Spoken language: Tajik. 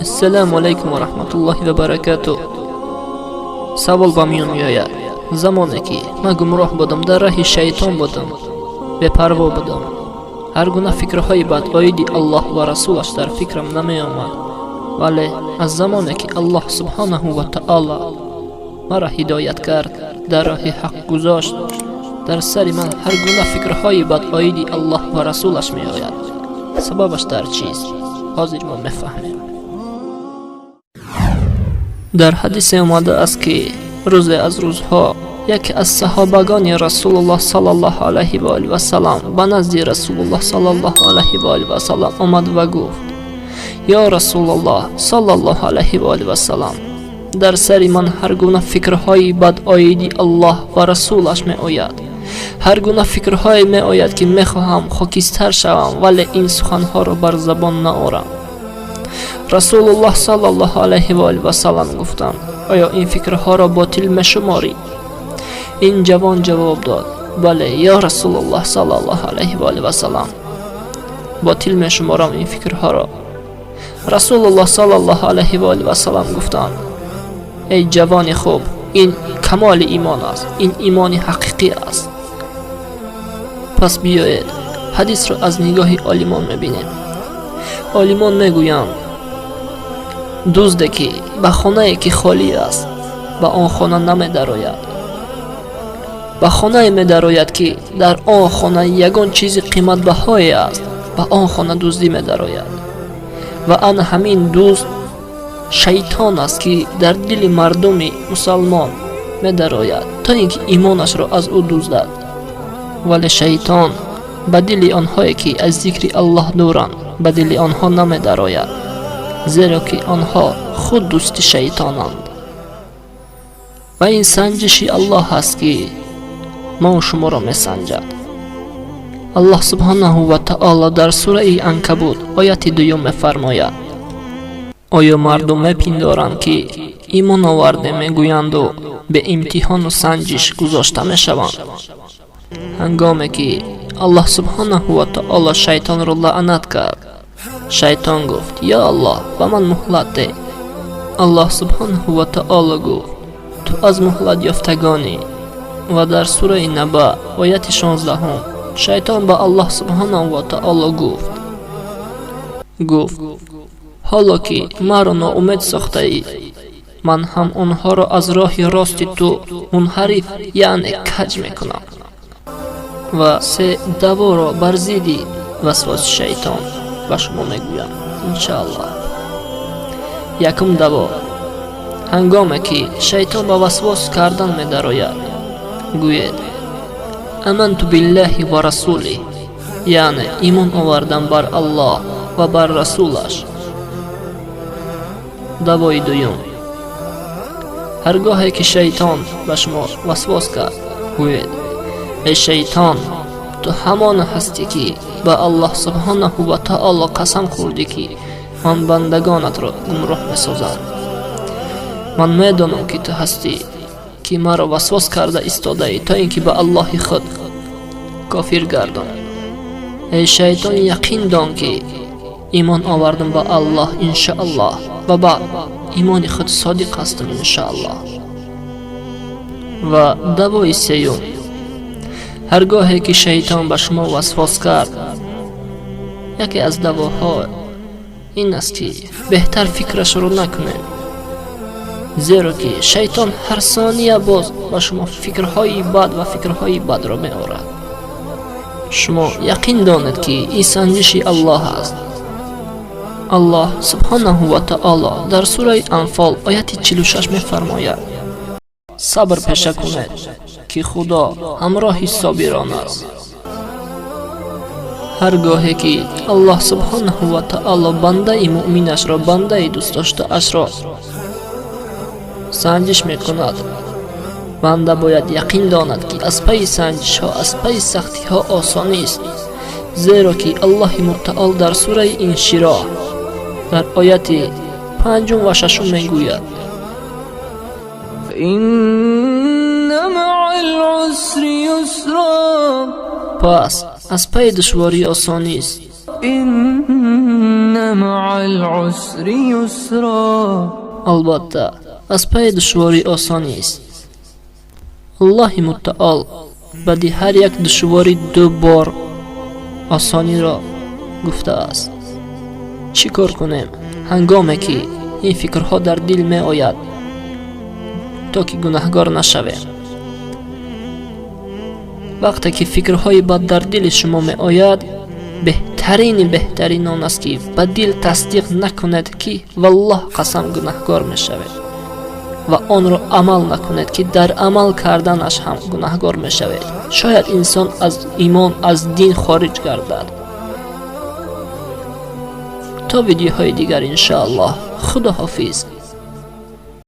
Ассалому алайкум ва раҳматуллоҳи ва баракатуҳ. Савол ба миён меояд: замоне ки ман гумроҳ будам, дар раҳи шайтон будам, бепарво будам, ҳар гуна фикрҳои бад оиди Аллоҳ ва расулаш дар фикрам намеомад. Вале аз замоне ки Аллоҳ субҳонаҳу ва таоло маро ҳидоят кард, дар роҳи ҳақ гузошт, дар сари ман ҳар гуна фикрҳои бад оиди Аллоҳ ва расулаш меояд. Сабабаш дар чист? Ҳозир мо мефаҳмем. Дар ҳадисе омадааст, ки рӯзе аз рӯзҳо яке аз саҳобагони Расулуллоҳ саллаллоҳу алайҳи ва олиҳи васаллам ба назди Расулуллоҳ саллаллоҳу алайҳи ва олиҳи васаллам омад ва гуфт: «Ё Расулуллоҳ саллаллоҳу алайҳи ва олиҳи васаллам, дар сари ман ҳар гуна фикрҳои бад оиди Аллоҳ ва расулаш меояд. Ҳар гуна фикрҳое меояд, ки мехоҳам хокистар шавам, вале ин суханҳоро бар забон наорам». Расулуллоҳ саллаллоҳу алайҳи ва олиҳи васаллам гуфтанд: «Оё ин фикрҳоро ботил мешуморӣ?» Ин ҷавон ҷавоб дод: «Бале, ё Расулуллоҳ саллаллоҳу алайҳи ва олиҳи васаллам, ботил мешуморам ин фикрҳоро». Расулуллоҳ саллаллоҳу алайҳи ва олиҳи васаллам гуфтанд: «Эй ҷавони хуб, ин камоли имон аст, ин имони ҳақиқӣ аст». Пас биёед, ҳадисро аз нигоҳи олимон мебинем. Олимон мегӯянд: дузде ки ба хонае ки холӣ аст, ба он хона намедарояд, ба хонае медарояд, ки дар он хона ягон чизи қиматбаҳое аст, ба он хона дуздӣ медарояд. Ва ана ҳамин дузд шайтон аст, ки дар дили мардуми мусалмон медарояд, то ин ки имонашро аз ӯ дуздад. Вале шайтон ба дили онҳое ки аз зикри Аллоҳ дуранд, ба дили онҳо намедарояд, зеро ки онҳо худ дӯсти шайтонанд. Ва ин санҷиши Аллоҳ аст, ки мо шуморо месанҷад. Аллоҳ субҳонаҳу ва таоло дар сураи Анкабут, ояти 2 мефармояд: «Оё мардум мепиндоранд, ки имон овардем мегӯянду бе имтиҳону санҷиш гузошта мешаванд?» Ҳангоме ки Аллоҳ субҳонаҳу ва таоло шайтонро лаънат кард, шайтон гуфт: «Ё Аллоҳ, ба ман муҳлат деҳ». Аллоҳ субҳонаҳу ва таоло гуфт: «Ту аз муҳлат ёфтагонӣ». Ва дар сураи Наба, ояти 16, шайтон ба Аллоҳ субҳонаҳу ва таоло гуфт: «Ҳоло ки маро ноумед сохтаӣ, ман ҳам онҳоро аз роҳи рости ту мунҳариф, яъне каҷ мекунам». Ва се даворо бар зидди васвоси шайтон ба шумо мегӯям, иншааллоҳ. Якум даво: ҳангоме ки шайтон ба васвос кардан медарояд, гӯед: «Аманту биллаҳи ва расулиҳ», яъне имон овардам бар Аллоҳ ва бар расулаш. Давои дуюм: ҳаргоҳе ки шайтон ба шумо васвос кард, гӯед: «Эй шайтон, ту ҳамон ҳастӣ, ки ба Аллоҳ субҳонаҳу ва таоло қасам хӯрдӣ, ки ман бандагонатро гумроҳ месозам. Ман медонам, ки ту ҳастӣ, ки маро васвос карда истодаӣ, то ин ки ба Аллоҳи худ кофир гардонӣ. Эй шайтон, яқин дон, ки имон овардам ба Аллоҳ, иншааллоҳ, ва ба имони худ содиқ ҳастам, иншааллоҳ». Ва давои сеюм: ҳаргоҳе ки шайтон ба шумо васвос кард, яке аз давоҳо ин аст, ки беҳтар фикрашро накунем, зеро ки шайтон ҳар сония боз ба шумо фикрҳои бад ва фикрҳои бадро меорад. Шумо яқин донед, ки ин санҷиши Аллоҳ аст. Аллоҳ субҳонаҳу ва таоло дар сураи Анфол, ояти 46 мефармояд: «Сабр пеша кунед, ки Худо ҳамроҳи собирон аст». Ҳар гоҳе ки Аллоҳ субҳонаҳу ва таоло бандаи муъминашро, бандаи дӯстдоштаашро санҷиш мекунад, банда бояд яқин донад, ки аз пайи санҷишҳо, аз пайи сахтиҳо осонист, зеро ки Аллоҳи мутаол дар сураи Иншироҳ дар ояти панҷум ва шашум мегӯяд: فإن مع العسر يسرا. Пас аз пайи душворӣ осонист. إن مع العسر يسرا. Албатта, аз пайи душворӣ осонист. Аллоҳи Мутаол баъди ҳар як душворӣ ду бор осониро гуфтааст. Чӣ кор кунем, ҳангоме ки ин фикрҳо дар дил меояд, то ки гунаҳгор нашавем? Вақте ки фикрҳои бад дар дили шумо меояд, беҳтарини беҳтарин он аст, ки ба дил тасдиқ накунед, ки валлоҳ қасам, гунаҳгор мешавед, ва онро амал накунед, ки дар амал карданаш ҳам гунаҳгор мешавед. Шояд инсон аз имон, аз дин хориҷ гардад. То видеоҳои дигар, иншоаллоҳ, худо ҳофиз.